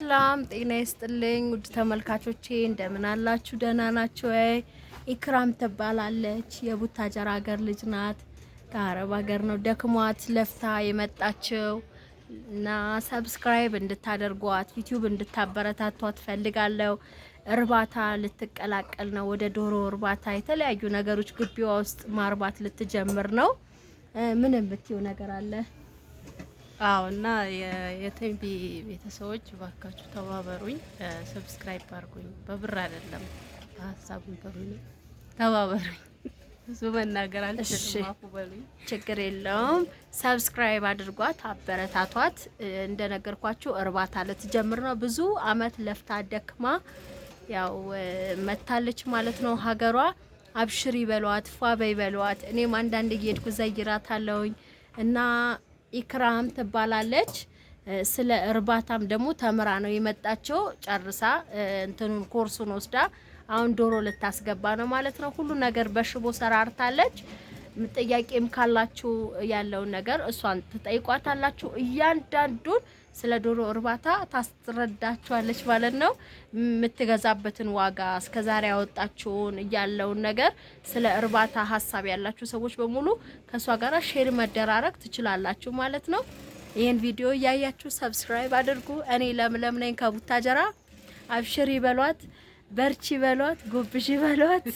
ሰላም ጤና ይስጥልኝ ውድ ተመልካቾቼ፣ እንደምን አላችሁ? ደህና ናችሁ? ኢክራም ትባላለች። የቡታጀራ ሀገር ልጅ ናት። ከአረብ ሀገር ነው ደክሟት ለፍታ የመጣችው እና subscribe እንድታደርጓት YouTube እንድታበረታቷት ፈልጋለሁ። እርባታ ልትቀላቀል ነው፣ ወደ ዶሮ እርባታ፣ የተለያዩ ነገሮች ግቢዋ ውስጥ ማርባት ልትጀምር ነው። ምን የምትይው ነገር አለ? አዎ፣ እና የተንቢ ቤተሰቦች ባካችሁ ተባበሩኝ፣ subscribe አድርጉኝ። በብር አይደለም፣ በሀሳብም በምን ተባበሩኝ። ብዙ መናገር አልችልም፣ አፉ በሉኝ። ችግር የለውም። Subscribe አድርጓት፣ አበረታቷት። እንደነገርኳችሁ እርባታ ልትጀምር ነው። ብዙ አመት ለፍታ ደክማ ያው መታለች ማለት ነው ሀገሯ። አብሽሪ በሏት፣ ፏ በይ በሏት። እኔም አንዳንድ እየሄድኩ ዘይራታለሁኝ እና ኢክራም ትባላለች። ስለ እርባታም ደግሞ ተምራ ነው የመጣችው። ጨርሳ እንትኑን ኮርሱን ወስዳ አሁን ዶሮ ልታስገባ ነው ማለት ነው። ሁሉ ነገር በሽቦ ሰራርታለች። ጥያቄም ካላችሁ ያለውን ነገር እሷን ትጠይቋታላችሁ። እያንዳንዱን ስለ ዶሮ እርባታ ታስረዳችኋለች ማለት ነው። የምትገዛበትን ዋጋ፣ እስከዛሬ ያወጣችውን ያለውን ነገር፣ ስለ እርባታ ሀሳብ ያላችሁ ሰዎች በሙሉ ከእሷ ጋር share መደራረግ ትችላላችሁ ማለት ነው። ይህን ቪዲዮ እያያችሁ subscribe አድርጉ። እኔ ለምለም ነኝ ከቡታጀራ። አብሽሪ በሏት፣ በርቺ በሏት፣ ጎብዢ በሏት።